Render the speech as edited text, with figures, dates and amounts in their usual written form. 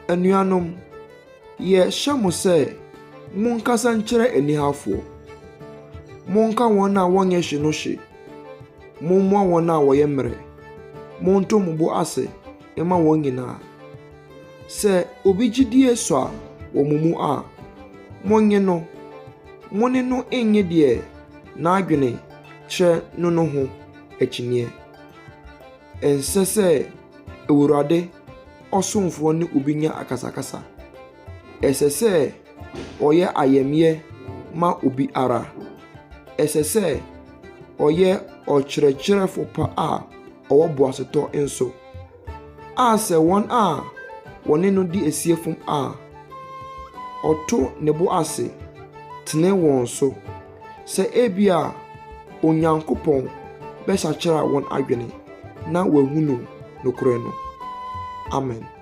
Anuanom, yɛhyɛ mo sɛ monkasa nkyerɛ anihafoɔ. Monka wɔn a wɔnyɛ hye no hye. Mommoa wɔn a wɔyɛ mmerɛ. Monto mo bo ase mma wɔn nyinaa. Sɛ obi gyidie sua wɔ mo mu a, monnye no. Mo ne no nnye deɛ n'adwene kyerɛ no no ho akyinnyeɛ. Ɛnsɛ sɛ Awurade ɔsomfoɔ ne obi nya akasakasa. Ɛsɛ sɛ ɔyɛ ayamyɛ ma obi ara. Ɛsɛ sɛ ɔyɛ ɔkyerɛkyerɛfo pa a ɔwɔ boasetɔ nso, a sɛ wɔn a wɔne no di asie fom a, ɔto ne bo ase tene wɔn so, sɛ ebia Onyankopɔn bɛsakyera wɔn adwene na wɔahunu nokorɛ no. Amen.